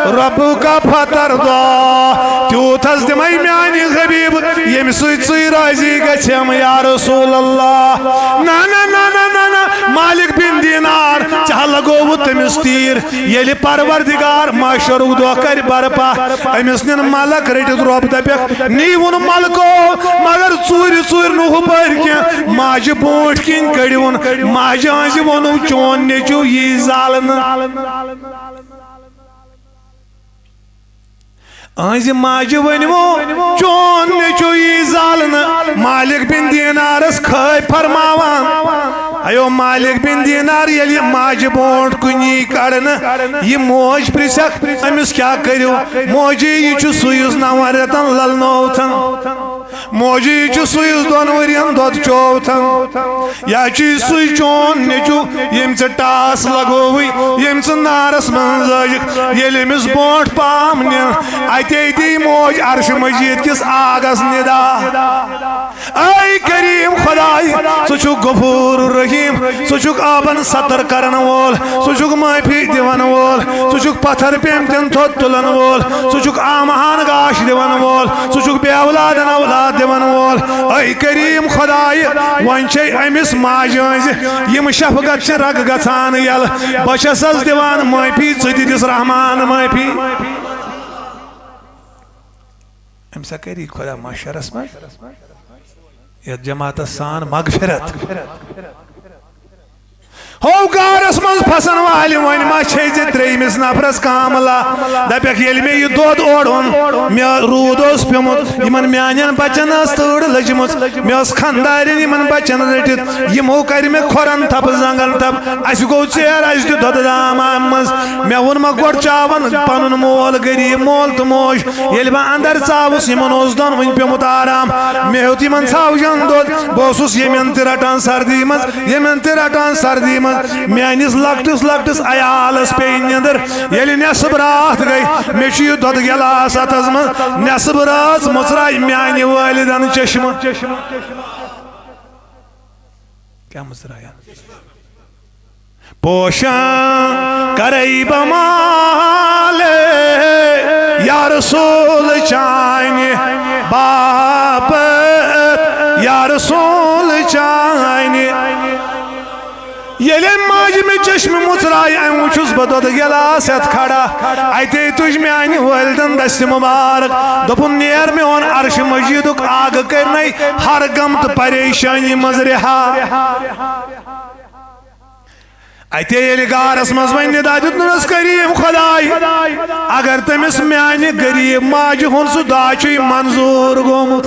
ربک فترضی۔ تیوٗت حظ دِمے میانہِ حبیب، ییٚمہِ سۭتۍ ژٕے راضی گژھیم یا رسول اللہ۔ نہ، نہ، نہ، نہ، نہ، نہ، مالک بن دینار، ژےٚ ہا لگووُتھ تٔمِس تیٖر۔ ییٚلہِ پروردگار محشرُک دۄہ کرِ برپا، أمِس نِن ملک رٔٹِتھ رۄب دپٮ۪کھ، نیٖوُن ملکو، مگر ژوٗرِ ژوٗرِ نہٕ ہُپٲرۍ کینٛہہ، ماجہِ برونٛٹھ کِنۍ کٔڑِوُن، ماجہِ ہٕنٛزِ ووٚنُن، چون نیٚچو یی زالنہٕ۔ أہنٛزِ ماجہِ ؤنِوٕ، چون نیٚچو یی زالنہٕ۔ مالک بن دینارس کھٲے فرماوان، ایو مالک بن دینار، ییٚلہِ ماجہِ برونٛٹھ کُن یی کڑنہٕ، یہِ موج پرژھکھ، أمِس کیٛاہ کٔرِو؟ موجی، یہِ چھُ سُے، یُس نون رٮ۪تن للنووتھن۔ موجی، یہِ چھُ سُے، یُس دۄن ؤرین دۄد چووتھن۔ یا چھُ یہِ سُے چون نیٚچو، ییٚمۍ ژٕ ٹاس لگووٕے، ییٚمۍ ژٕ نارس منٛز لٲجِکھ۔ ییٚلہِ أمِس برونٛٹھ پام نِن، اتے دی موج عرش مجید کِس آگس ندا۔ اے کریم خدای، ژٕ چھُکھ غفور رحیم، ژٕ چھُکھ آبن ستر کرن وول، ژٕ چھُکھ معافی دِوان وول، ژٕ چھُکھ پتھر پیمتٮ۪ن تھوٚد تُلن وول، ژٕ چھُکھ آمہان گاش دِوان وول، ژٕ چھُکھ بے اولادن اولاد دِوان وول۔ اے کریم خدای، وۄنۍ چھے أمِس ماجہِ ہٕنٛزِ یِم شفقت چھِ رگ گژھان یلہٕ۔ بہٕ چھسس دِوان معافی، ژٕ تہِ دِس رحمان معافی۔ أمۍ سا کری خدا محشرس منٛز یتھ جماعتس سان مغفرت۔ ہو گارس منٛز پھسن والہِ وۄنۍ ما چھے زِ ترٛیٚیمِس نفرس کاملہ؟ دپکھ، ییٚلہِ مےٚ یہِ دۄد اورٕ اوٚن، مےٚ روٗد اوس پیوٚمُت، یِمن میانٮ۪ن بچن ٲس تۭر لٔجمٕژ، مےٚ ٲس خندارٮ۪ن یِمن بچن رٔٹِتھ، یِمو کرِ مےٚ کھۄرن تھپہٕ زنٛگن تھپہٕ۔ اسہِ گوٚو ژیر، اسہِ دیُت دۄدٕ دام آمہِ منٛز۔ مےٚ ووٚن مہ گۄڈٕ چاون پنُن مول، غریب مول تہٕ موج۔ ییٚلہِ بہٕ اندر ژاوُس، یِمن اوس دۄنوٕنۍ پیوٚمُت آرام۔ مےٚ ہیوٚت یِمن ژھاوجن دۄد۔ بہٕ اوسُس ییٚمٮ۪ن تہِ رٹان سردی منٛز، ییٚمٮ۪ن تہِ رٹان سردی منٛز۔ میٲنِس لۄکٹِس لۄکٹِس عیالس پیٚیہِ نیٚندٕر۔ ییٚلہِ نٮ۪صٕب راتھ گٔے، مےٚ چھُ یہِ دۄدٕ گِلاس اتھس منٛز۔ نٮ۪صٕب رٲژ مُژراے میانہِ والدن چشمہٕ۔ کیٛاہ مُژراے؟ پوشن کرے بہ مال یا رسول چانہِ باپت، یا رسول چانہِ۔ ییٚلہِ أمۍ ماجہِ مےٚ چشمہٕ مُژراے، أمۍ وُچھُس بہٕ دۄدٕ گِلاس ہٮ۪تھ کھڑا۔ اتے تُج میانہِ والدن دستِ مبارک، دوٚپُن، نیر میون عرش مجیدُک آگہٕ کرنَے ہر غم تہٕ پریشانی منٛز رہا۔ اتے ییٚلہِ گارس منٛز وۄنۍ ندا دیُتنس کریم خداے، اگر تٔمِس میانہِ غریب ماجہِ ہُنٛد سُہ داچُے منظوٗر گوٚمُت،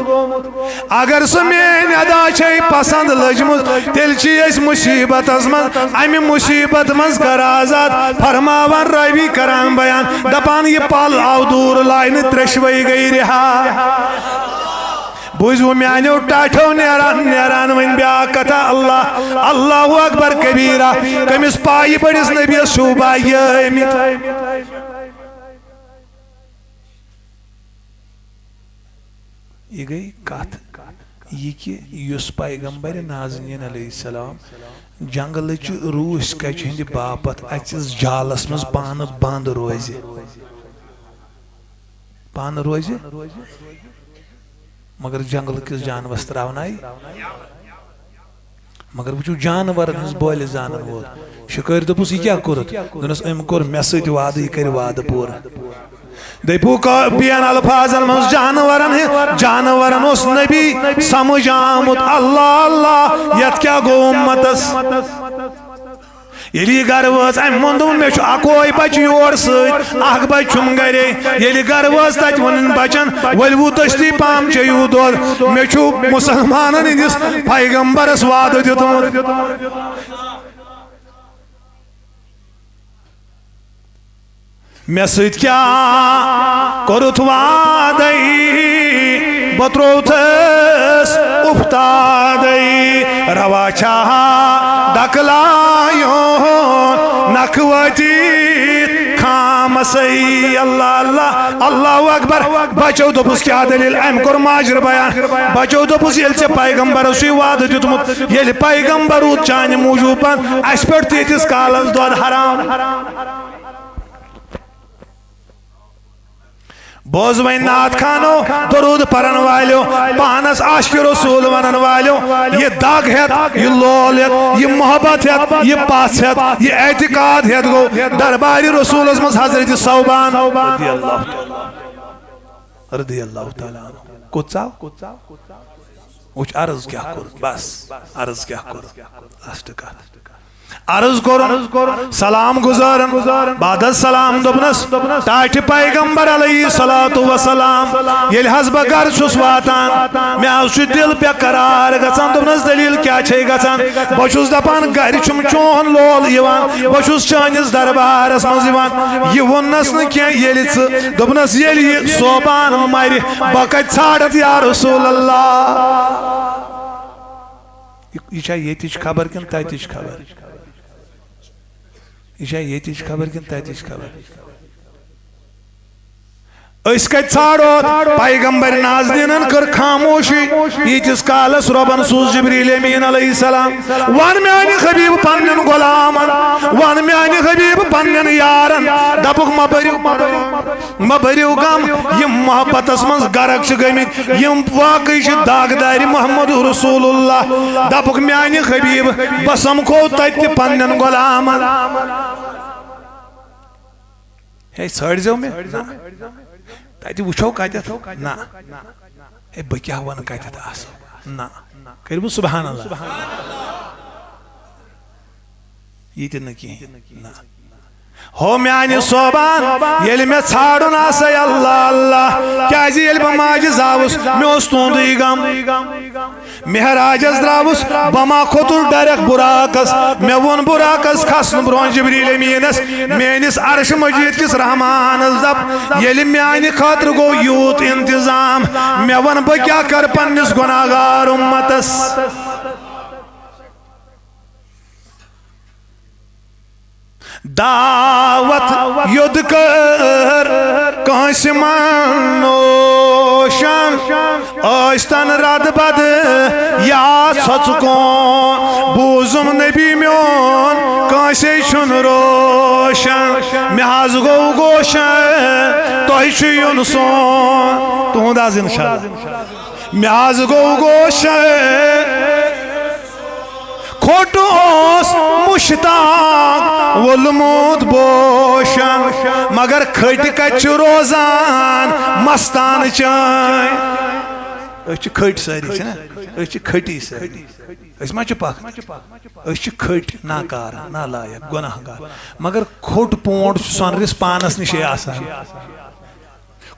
اگر سُہ میٲنۍ ادا چھے پسند لٔجمٕژ، تیٚلہِ چھِ أسۍ مُصیبتس منٛز، امہِ مُصیبت منٛز کر آزاد۔ فرماوان راوی کران بیان، دپان، یہِ پل آو دوٗر لاینہٕ، ترٛیشوے گٔے رہا۔ بوٗزِو میانیو ٹاٹھیو نیران نیران وۄنۍ بیاکھ کتھا، اللہ، اللہ اکبر کبیرہ، کٔمِس پایہِ بٔڑِس نبیَس چھُو بایہِ ٲمٕتۍ۔ یہِ گٔے کتھ، یہِ کہِ یُس پیغمبر نازنین علیہ السلام جنگلٕچ روٗسۍ کچہِ ہٕنٛدِ باپتھ اَژِس جالس منٛز پانہٕ بند روزِ، پانہٕ روزِ، مگر جنگلہٕ کِس جانورس تراونایہِ۔ مگر وٕچھِو، جانورن ہٕنٛز بولہِ زانن وول شِکٲرۍ دوٚپُس، یہِ کیٛاہ کوٚرُتھ؟ دوٚپنس، أمۍ کوٚر مےٚ سۭتۍ وعدٕ، یہِ کرِ وعدٕ پوٗرٕ۔ دٔپِو کا-، بیٚین الفاظن منٛز جانورن ہٕنٛز، جانورن اوس نبی سمجھ آمُت، اللہ اللہ، یتھ کیٛاہ گوٚو اُمتس؟ ییٚلہِ یہِ گرٕ وٲژ، أمۍ ووٚن، دوٚپُن، مےٚ چھُ اکوے بچہٕ یور سۭتۍ، اکھ بچہٕ چھُم گرے۔ ییٚلہِ گرٕ وٲژ، تتہِ ووٚنُن بچن، ؤلِو تٔسۍ تُہۍ پام چیٚیِو دۄد، مےٚ چھُ مُسلمانن ہٕنٛدِس پیغمبرس وعدٕ دیُتمُت۔ مےٚ سۭتۍ کیٛاہ کوٚرُتھ وعدَے، بہٕ ترٛووتھَس اُفتادَے۔ روا چھا دَکہٕ لایُن نَکھٕ وٲتِتھ خامَسَے۔ اللہ، اللہ، اللہ اکبر۔ بچو دوٚپُس، کیٛاہ دٔلیٖل؟ أمۍ کوٚر ماجرٕ بیان۔ بچو دوٚپُس، ییٚلہِ ژےٚ پیغمبرَس چھُے وعدٕ دیُتمُت، ییٚلہِ پیغمبر روٗد چانہِ موٗجوٗبَن، اَسہِ پٮ۪ٹھ تہِ ییٖتِس کالَس دۄد حرام۔ بوز وۄنۍ نعت خانو، درود پرن والیو، پانس عاشق رسول ونن والیو، یہِ دگ ہیت، یہِ لول ہیت، یہِ محبت ہیت، یہِ پژھ ہیت، یہِ اعتقاد ہیت گوٚو دربارِ رسولس منٛز حضرت ثوبان رضی اللہ، رضی اللہ تعالیٰ عنہ۔ کوٚت ژاو؟ وٕچھ عرض کیٛاہ کوٚر، بس عرض کیٛاہ کوٚر، لاسٹ کتھ۔ عرض کوٚرُن، سلام گزارن، بعد السلام دوٚپنس، ٹاٹھہِ پیغمبر علیہ الصلوۃ والسلام، ییٚلہِ حظ بہٕ گرٕ چھُس واتان، مےٚ حظ چھُ دِل بے قرار گژھان۔ دوٚپنس، دٔلیٖل کیٛاہ چھے گژھان؟ بہٕ چھُس دپان، گرِ چھُم چون لول یِوان، بہٕ چھُس چٲنِس دربارس منٛز یِوان۔ یہِ ووٚننس نہٕ کینٛہہ، ییٚلہِ ژٕ، دوٚپنس، ییٚلہِ یہِ صوبان مرِ، بہٕ کتہِ ژھانڈتھ یا رسول اللہ؟ یہِ، یہِ چھا ییٚتِچ خبر کِنہٕ تَتِچ خبر؟ یہِ چھا ییٚتِچ خبر کِنہٕ تَتِچ خبر؟ أسۍ کَتہِ ژھانڈو؟ پیغمبر نازنیٖنَن کٔر خاموشی۔ ییٖتِس کالَس رۄبَن سوٗز جبریل امیٖن علیہ السلام۔ وَن میٛانہِ حبیٖب پنٛنٮ۪ن غلامَن، وَن میٛانہِ حبیٖب پنٛنٮ۪ن یارَن، دَپُکھ، مہ بٔرِو، مہ بٔرِو غم، یِم محبتس منٛز غرق چھِ گٔمٕتۍ، یِم واقعی چھِ داغدارِ محمد رسول اللہ۔ دپُکھ، میانہِ حبیب، بہٕ سمکھو تتہِ تہِ پننٮ۪ن غلامن۔ ہے، ژھٲنٛڈزیو مےٚ؟ نہ۔ تتہِ وٕچھو کتٮ۪تھ؟ نہ۔ ہے، بہٕ کیٛاہ ونہٕ کتٮ۪تھ آسو؟ نہ۔ کٔرِو سبحان اللہ۔ یہِ تہِ نہٕ کِہیٖنۍ۔ نہ۔ ہو میانہِ صوبان، ییٚلہِ مےٚ ژھانڈُن آسے اللہ اللہ، کیازِ ییٚلہِ بہٕ ماجہِ زاوُس، مےٚ اوس تُہُنٛدُے غم۔ معراجس درٛاوُس، بہٕ ما کھوٚتُس ڈایریکٹ بُراکس۔ مےٚ ووٚن بُراکس کھسنہٕ برونٛہہ جبریل امیٖنس، میٲنِس عرش مجید کِس رحمانس دپ، ییٚلہِ میانہِ خٲطرٕ گوٚو یوٗت انتظام، مےٚ وَن بہٕ کیٛاہ کرٕ پننِس گۄناہگار اُمتس۔ دعوت یوٚد کٔر کٲنٛسہِ منوشن، ٲسۍتن رد بد یا ژھۄژٕ کون، بوٗزُم نبی میون کٲنٛسے چھُنہٕ روشن۔ مےٚ حظ گوٚو گوشن، تۄہہِ چھُ یُن سون۔ تُہُنٛد حظ اِنشاءاللہ۔ مےٚ حظ گوٚو گوشن۔ کھوٚٹ اوس مشتاق وولمُت بوشن، مگر کھٔٹۍ کتہِ چھِ روزان مستان چٲنۍ؟ أسۍ چھِ کھٔٹۍ سٲری، چھِنا؟ أسۍ چھِ کھٔٹی سٲری۔ أسۍ ما چھِ پکھ؟ أسۍ چھِ کھٔٹۍ ناکارہ، نالایق، گۄناہ گار۔ مگر کھوٚٹ پونٛڈ چھُ سۄنرِس پانس نِشے آسان۔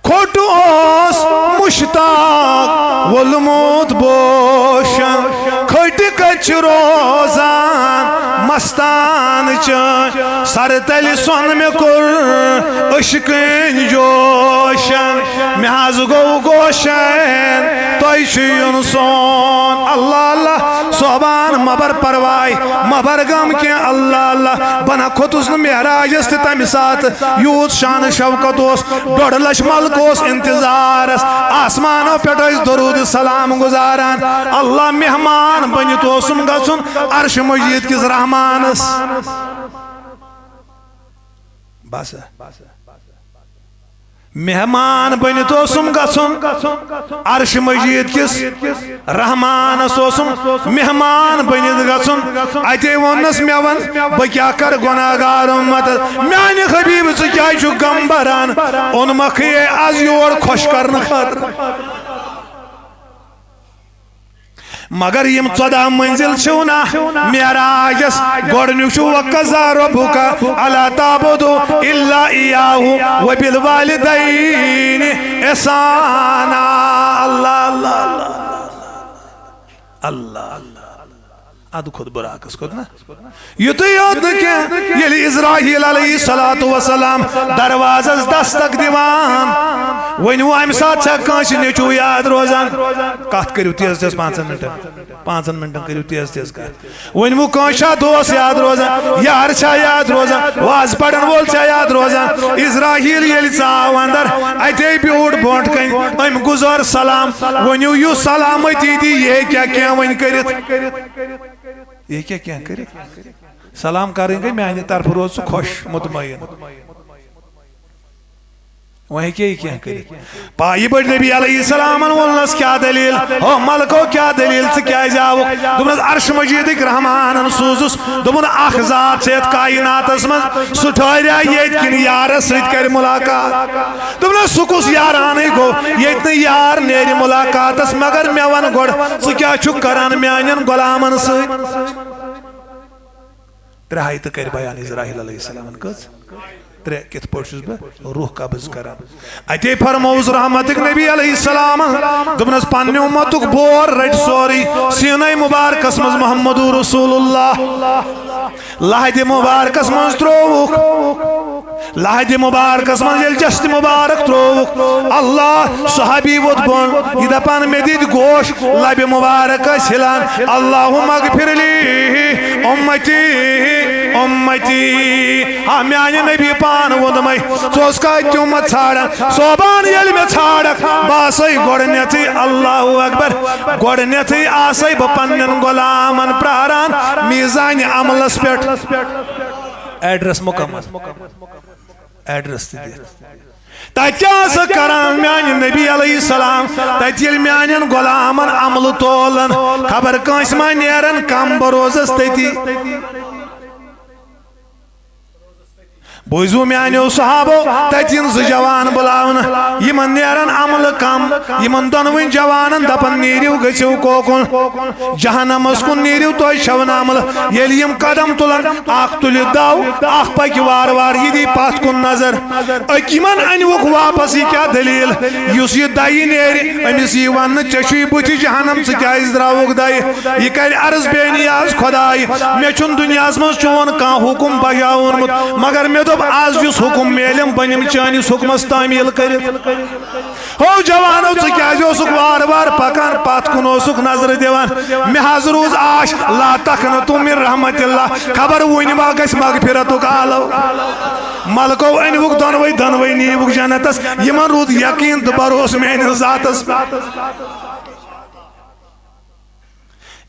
کھوٚٹ اوس مشتاق وولمُت بوشن، کھٔٹۍ کتہِ چھِ روزان مستان چٲنۍ؟ سر تلہِ سۄن مےٚ کوٚر عشقٕنۍ جوشن، مےٚ حظ گوٚو گوشن، تۄہہِ چھُ یُن سون۔ اللہ اللہ، صوبان مہ بر پرواے، مہ بر غم کینٛہہ، اللہ اللہ، بہٕ نہ کھوٚتُس نہٕ معراجس تہِ تمہِ ساتہٕ، یوٗت شان شوکت اوس۔ ڈۄڈ لچھ ملک اوس انتظارس، آسمانو پٮ۪ٹھ ٲسۍ درود سلام گزاران۔ اللہ مہمان بٔنِتھ اوسُم گژھُن عرش مجید کِس رحمانس۔ بس۔ مہمان بٔنِتھ اوسُم گژھُن عرش مجید کِس رحمانس، اوسُم مہمان بٔنِتھ گژھُن۔ اتے ووٚننس، مےٚ وَن، بہٕ کیٛاہ کرٕ گۄناہ گار اُمتس؟ میانہِ حبیب، ژٕ کیٛازِ چھُکھ غم بران؟ اوٚنمکھٕے از یور خۄش کرنہٕ خٲطرٕ۔ مگر یِم ژۄداہ منزل چھِو نا معراجس، گۄڈٕنیُک چھُ، وقضى ربك ألا تعبدوا إلا إياه وبالوالدين إحسانا۔ اللہ، اللہ، اللہ، اللہ، اللہ۔ ادٕ کھوٚت براقس کھوٚت نا۔ یُتُے یوت نہٕ کینٛہہ، ییٚلہِ عزرائیل علیہ الصلوۃ والسلام دروازس دستک دِوان، وۄنۍ وۄنۍ امہِ ساتہٕ چھا کٲنٛسہِ نیٚچوٗ یاد روزان؟ کتھ کٔرِو تیز تیز، پانٛژن منٹن، پانٛژن منٹن کٔرِو تیز تیز کتھ۔ وۄنۍ وۄنۍ کٲنٛسہِ چھا دوس یاد روزان، یار چھا یاد روزان، واز پرن وول چھا یاد روزان؟ عزرائیل ییٚلہِ ژاو اندر، اتے بیوٗٹھ برونٛٹھ کنہِ، أمۍ گُزٲر سلام۔ ؤنِو، یُس سلامتی دی، یہِ ہیٚکیٛاہ کینٛہہ وۄنۍ کٔرِتھ؟ یہِ ہیٚکیٛاہ کینٛہہ کٔرِتھ؟ سلام کرٕنۍ گٔے میانہِ طرفہٕ، روز ژٕ خۄش مطمئن۔ وۄنۍ ہیٚکہِ یہِ کینٛہہ کٔرِتھ۔ پایہِ پٲٹھۍ نبی علیہ السلامن ووٚننس، کیٛاہ دٔلیٖل؟ ہو ملکو، کیٛاہ دٔلیٖل؟ ژٕ کیٛازِ آوُکھ؟ دوٚپنس، عرش مجیدٕکۍ رحمانن سوٗزُس۔ دوٚپُن، اکھ ذات چھِ یتھ کائناتس منٛز، سُہ ٹھہریا ییٚتہِ کِنہٕ یارس سۭتۍ کرِ ملاقات؟ دوٚپنس، سُہ کُس یارانٕے گوٚو، ییٚتہِ نہٕ یار نیرِ ملاقاتس؟ مگر مےٚ ون گۄڈٕ، ژٕ کیٛاہ چھُکھ کران میانٮ۪ن غلامن سۭتۍ؟ ترٛےٚ آیتہٕ کرِ بیان عزرائیل علیہ السلامن کٔژ؟ ترٛےٚ۔ کِتھ پٲٹھۍ چھُس بہٕ روح قبض کران؟ اتے فرمووُس رحمتٕکۍ نبی علیہ السلام، دوٚپنس، پننہِ اُمتُک بور رٹہِ سورُے۔ سیٖنَے مُبارکس منٛز محمد رسول اللہ۔ لحدِ مُبارکس منٛز ترووُکھ۔ لحدِ مُبارکس منٛز ییٚلہِ جسدِ مُبارک ترووُکھ، اللہ، صحابی ووٚتھ بۄن، یہِ دپان، مےٚ دِتۍ گوش، لبِ مُبارک ٲسۍ ہِلان، اللہم اغفر لی امتی، امتی۔ آ، میانہِ نبی پان ووٚنمَے، ژٕ اوسکھا اَتہِ تہِ اُمت ژھانڈان؟ صوبان ییٚلہِ مےٚ ژھانڈکھ، بہٕ آسَے گۄڈٕنیتھٕے، اللہ اکبر، گۄڈٕنیتھٕے آسَے بہٕ پننٮ۪ن غلامن پراران میزانِ عملس پٮ۪ٹھ۔ ایڈریس مکمل۔ ایڈریس تہِ دِتھ۔ تتہِ کیٛاہ ٲسکھ کران میانہِ نبی علیہ السلام؟ تتہِ ییٚلہِ میانٮ۪ن غلامن عملہٕ تولن، خبر کٲنٛسہِ ما نیرن کم، بہٕ روزس تٔتی۔ بوٗزِو میانیو صحابو، تتہِ یِن زٕ جوان بُلاونہٕ، یِمن نیرن عملہٕ کم، یِمن دۄنوٕنۍ جوانن دپن، نیٖرِو، گٔژھِو کوکُن، جہنمس کُن نیٖرِو، تۄہہِ چھو نہٕ عملہٕ۔ ییٚلہِ یِم قدم تُلن، اکھ تُلہِ دو، اکھ پکہِ وارٕ وارٕ، یہِ دی پتھ کُن نظر۔ أکۍ یِمن انوُکھ واپس، یہِ کیٛاہ دٔلیٖل؟ یُس یہِ دَیہِ نیرِ، أمِس یی وننہٕ، ژےٚ چھُے بُتھِ جہنم، ژٕ کیٛازِ درٛاوُکھ دَیہِ؟ یہِ کرِ عرض، بے نیاز خۄداے، مےٚ چھُنہٕ دُنیاہس منٛز چون کانٛہہ حُکم بجاونمُت، مگر مےٚ دوٚپ، از یُس حُکم میلیم، بہٕ نِمہٕ چٲنِس حُکمس تعمیٖل کٔرِتھ۔ ہو جوانو، ژٕ کیٛازِ اوسُکھ وارٕ وارٕ پکان، پتھ کُن اوسُکھ نظرٕ دِوان؟ مےٚ حظ روٗز آش، لا تقنطوا من رحمت اللہ، خبر وُنہِ ما گژھِ مغفرتُک آلو۔ ملکو أنۍوُکھ دۄنوَے، دۄنوَے نیٖوُکھ جنتس، یِمن روٗد یقین تہٕ بھروسہٕ میٲنِس ذاتس پٮ۪ٹھ۔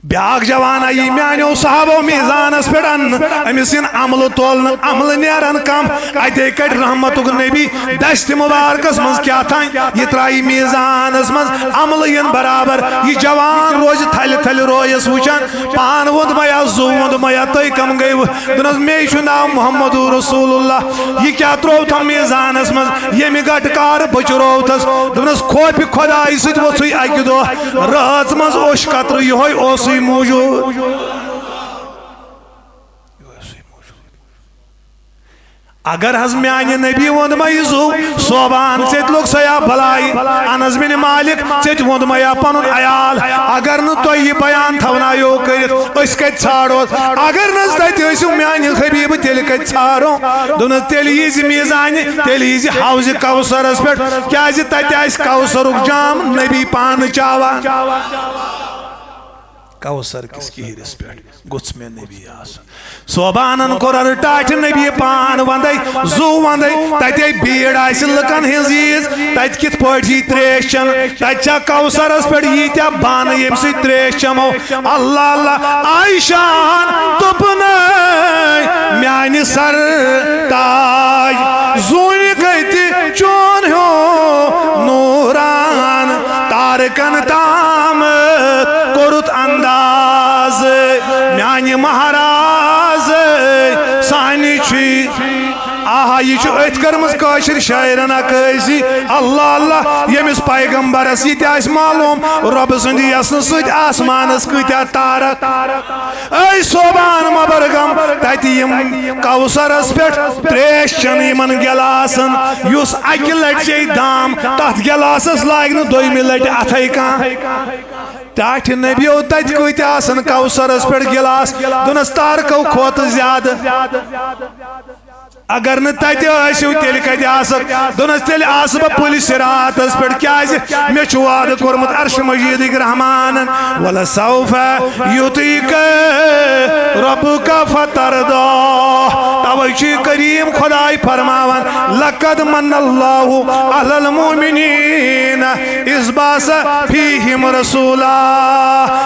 بیاکھ جوان آیی میانیو صحابو میزانس پٮ۪ٹھ اننہٕ، أمِس یِن عملہٕ تولنہٕ، عملہٕ نیرن کم۔ اتے کٹہِ رحمتُک نبی دستِ مبارکس منٛز کیٛاہ تھانۍ، یہِ ترٛایہِ میزانس منٛز، عملہٕ یِن برابر۔ یہِ جوان روزِ تھلہِ تھلہِ رویس وٕچھان، پان ووٚنمَیا، زُو ووٚنمَیا، تُہۍ کم گٔیوٕ؟ دوٚپنس، مے چھُ ناو محمد رسول اللہ۔ یہِ کیٛاہ ترٛوو تھم میزانس منٛز؟ ییٚمہِ گٹہٕ کارٕ بہٕ چُروو تھس۔ دوٚپنس، خوفِ خۄدایہِ سۭتۍ ووٚتھُے اکہِ دۄہ رٲژ منٛز اوٚش قطرٕ، یِہوٚے اوسُے موٗجوٗد۔ اگر حظ میانہِ نبی ووٚنمَے، زُو صوبان، ژےٚ تہِ لوٚگ سیا بلاے، انس بن مالک، ژےٚ تہِ ووٚنمَیا پنُن عیال، اگر نہٕ تۄہہِ یہِ بیان تھاونایو کٔرِتھ، أسۍ کتہِ ژھانڈو؟ اگر نہٕ حظ تتہِ ٲسِو میانہِ حبیبہٕ، تیٚلہِ کتہِ ژھانڈو؟ دوٚپنس، تیٚلہِ ییٖزِ میزانہِ، تیٚلہِ ییٖزِ حوضِ کوثرس پٮ۪ٹھ، کیازِ تتہِ آسہِ کوثرُک جام نبی پانہٕ چاوان۔ کوثر کِس کِہرِس پٮ۪ٹھ گوٚژھ مےٚ نبی آسُن۔ صوبانن کوٚر عرض، ٹاٹھہِ نبی پان وندے، زُو وندے، تتے بیٖڑ آسہِ لُکن ہٕنٛز عیٖد، تتہِ کِتھ پٲٹھۍ یی تریش چٮ۪نہٕ؟ تتہِ چھا کوثرس پٮ۪ٹھ ییٖتیٛاہ بانہٕ، ییٚمہِ سۭتۍ تریش چٮ۪مو؟ اللہ اللہ، عائشہ ہن دوٚپنَے، میانہِ سر تاج، زوٗنہِ کتہِ چون ہیوٗ نوران، تارکن تام کوٚرُتھ انداز، میانہِ مہراز سانہِ چھُے۔ آہا، یہِ چھُ أتھۍ کٔرمٕژ کٲشِر شاعرن عکٲسی۔ اللہ اللہ، ییٚمِس پیغمبرس یہِ تہِ آسہِ معلوم، رۄبہٕ سٕنٛدِ یژنہٕ سۭتۍ آسمانس کۭتیاہ تارک۔ اے صوبان مبرگم، تتہِ یِم کوثرس پٮ۪ٹھ تریش چٮ۪نہٕ یِمن گلاسن، یُس اکہِ لٹہِ چیٚیہِ دام، تتھ گلاسس لاگہِ نہٕ دوٚیمہِ لٹہِ اتھے کانٛہہ۔ ٹاٹھہِ نبیو، تتہِ کۭتیاہ آسن کوثرس پٮ۪ٹھ گلاس؟ دوٚپنس، تارکو کھۄتہٕ زیادٕ۔ اگر نہٕ تتہِ ٲسِو، تیٚلہِ کتہِ آسکھ؟ دوٚپنس، تیٚلہِ آسہٕ بہٕ پُلہِ صراطس پٮ۪ٹھ، کیازِ مےٚ چھُ وعدٕ کوٚرمُت عرش مجیدٕکۍ رحمانن، "ولسوف یعطیک ربک فترضی۔" توے چھُ کریم خداے فرماوان، "لقد من اللہ علی المؤمنین اذ بعث فیہم رسولا۔"